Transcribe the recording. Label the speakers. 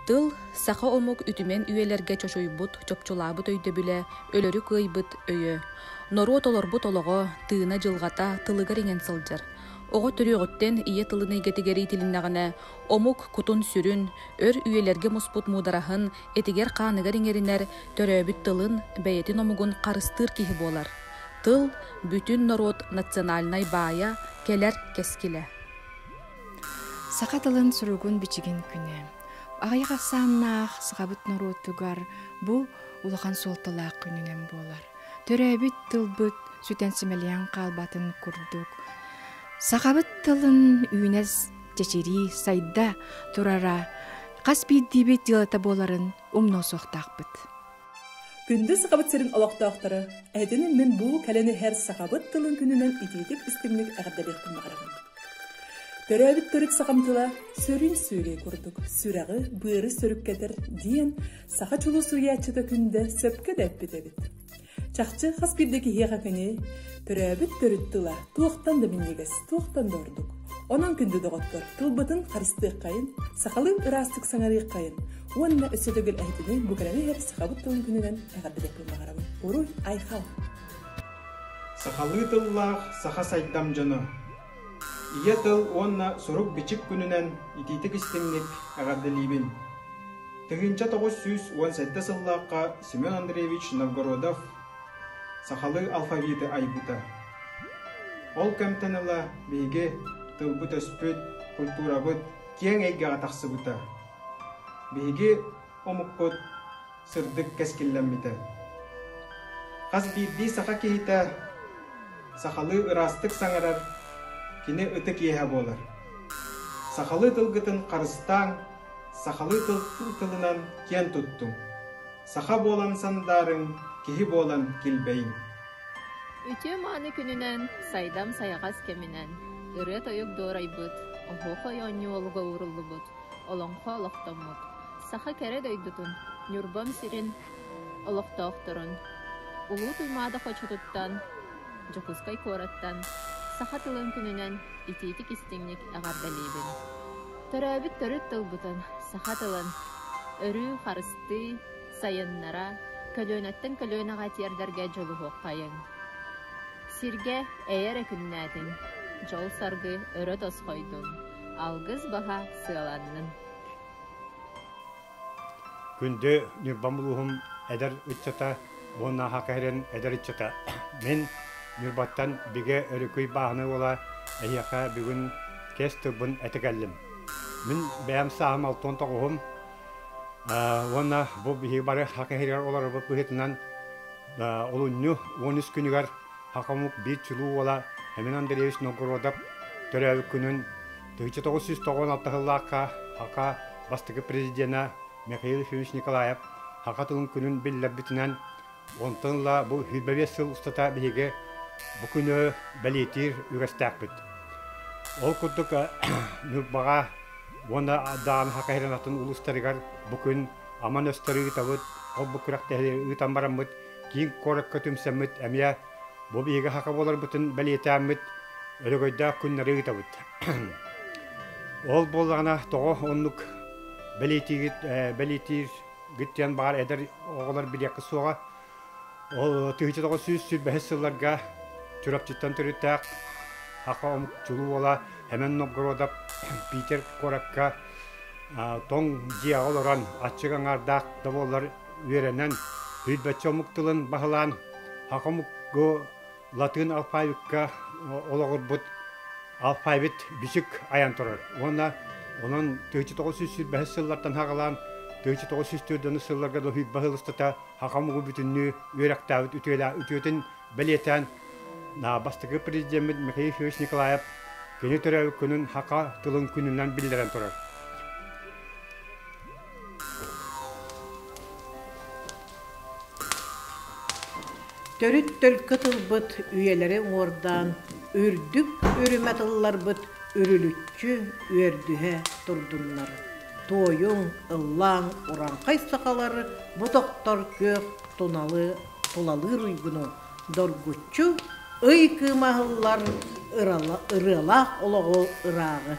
Speaker 1: Тыл, саха омук үтүмэн үйэлэргэ чочуйбут, чопчулаабыт өйдөбүлэ, өлөрү кыайбыт өйө. Норуот олорбут олоҕо, тыына-дьылҕата тылыгар иҥэн сылдьар. Оҕо төрүөҕүттэн ийэ тылын эйгэтигэр иитилиннэҕинэ, омук кутун-сүрүн, өр үйэлэргэ муспут муудараһын этигэр-хааныгар иҥэринэр, төрөөбүт тылын, бэйэтин омугун харыстыыр киһи буолар. Тыл, бүтүн норуот национальнай баайа, кэлэр кэскилэ.
Speaker 2: Саха тылын суругун-бичигин күнэ. Аҕыйах ахсааннаах сахабыт норуотугар бу улахан суолталаах күнүнэн буолар. Төрөөбүт тылбыт сүтэн симэлийэн хаалбатын курдук, сахабыт тылын үүнэ чэчирии, сайда турара хас биирдиибит дьыалата буоларын умнуо суохтаахпыт.
Speaker 3: Күндү Сахабыт сирин олохтоохторо, эһэтинин мин бу кэлэн иһэр сахабыт тылын күнүнэн итиитик истиҥник эҕэрдэлиэхпин баҕарабын. Төрөөбүт төрүт сахам тыла сөрүүн сүөгэй курдук сүрэҕи, быары сөрүккэтэр диэн саха чулуу суруйааччыта Күндэ сөпкө да эппит эбит. Чахчы хас биирдии киһиэхэ кини төрөөбүт төрүт тыла туохтан да минньигэс, туохтан да ордук. Онон күндү доҕоттор, тылбытын харыстыаххайын, сахалыы ыраастык саҥарыаххайын уонна өссө төгүл эһитини бу кэлэн иһэр сахабыт тылын күнүнэн эҕэрдэлиэхпин баҕарабын. Уруй, айхал!
Speaker 4: Сахалыы тыллаах саха сайдам дьоно. Ийэ тыл уонна сурук-бичик күнүнэн итиитик истиҥник эҕэрдэлиибин. 1917 сыллаахха Семен Андреевич Новгородов сахалыы алфавиты айбыта. Ол кэмтэн ыла биһиги тылбыт-өспүт, культурабыт киэҥ эйгэҕэ тахсыбыта. Биһиги омукпут сырдык кэскиллэммитэ. Хас биирдии саха киһитэ сахалыы ыраастык саҥарар кини ытык иэһэ буолар. Сахалыы тылгытын харыстааҥ, сахалыы тыл тылынан киэн туттуҥ. Саха буолан сандаарыҥ, киһи буолан килбэйиҥ.
Speaker 5: Үтүө мааны күнүнэн, сайдам сайаҕас кэминэн, ырыа-тойук дуорайбыт, оһуохай оонньуу олуга ууруллубут, олоҥхо олохтоммут, саха кэрэ дойдутун, Ньурбам сирин олохтоохторун, Улуу Туймаада хочотуттан, Дьокуускай куораттан саха тылын күнүнэн итиитик-истиҥник эҕэрдэлиибин. Төрөөбүт төрүт тылбытын, саха тылын өрүү харыстыы, сайыннара, көлүөнэттэн көлүөнэҕэ тиэрдэргэ дьулуһуоххайыҥ. Сиргэ эйэ эрэ күннээтин, дьол-саргы өрө тосхойдун, алгыс баһа сыаланнын.
Speaker 6: Күндү Ньурбам улууһум эдэр ыччата уонна Саха сирин эдэр ыччата. Мин Ньурбаттан Бигэ Өрүкүй бааһынай уола эһиэхэ бүгүн кэс тылбын этэ кэллим. Мин бэйэм сааһым алтан тоҕуһум уонна бу биһиги бары Саха сиригэр олорорбут быһыытынан олунньу 13 күнүгэр саха омук биир чулуу уола Семен Андреевич Новгородов төрөөбүт күнүн 1996 сыллаахха Саха бастакы президенэ Михаил Ефимович Николаев саха тылын күнүн биллэрбитинэн, онтон ыла бу 25 сыл устата биһиги бу күнү бэлиэтиир үгэстээхпит. Ол курдук Ньурбаҕа уонна даҕаны Саха сирин атын улуустарыгар бу күн аман өстөрү ыытабыт, ол бу күрэхтэһии ыытан бараммыт киин куоракка түмсэммит эмиэ Бу биһиги саха буоларбытын бэлиэтээммит өрөгөйдөөх күннэри ыытабыт. Ол буоллаҕына тоҕо оннук бэлиэтиигит бэлиэтииргит диэн баар эдэр оҕолор билиэххэ суоҕа. Ол 1925 сылларга Чурапчыттан төрүттээх саха омук чулуу уола Эмэн Новгородов Питер куоракка тоҥ дьиэҕэ олорон аччык аҥаардаах да буоллар үөрэнэн, сүүрбэччэ омук тылын баһылаан, саха омукку латыын алфавикка олоҕурбут алфавит бичик айан турар. Уонна онон 1925 сыллартан саҕалаан 1904 сылларга сүүрбэ сыл устата саха омугу бүтүннүү үөрэхтээбит үтүөтүн бэлиэтээн бастакы президеммит Михаил Ефимович Николаев кини төрөөбүт күнүн саха тылын күнүнэн биллэрэн турар.
Speaker 7: Төрүт төлкө тылбыт үйэлэри уҥуордаан, үрдүк үрүмэ тылларбыт үрүлүччү үөрдүһэ турдуннар. Туойуҥ, ыллааҥ урааҥхай сахалар бу тохтор күөх туналы тулалыыр уйгуну доргуччу ый кыыма аһыллар ырыалаах олоҕу ырааҕы.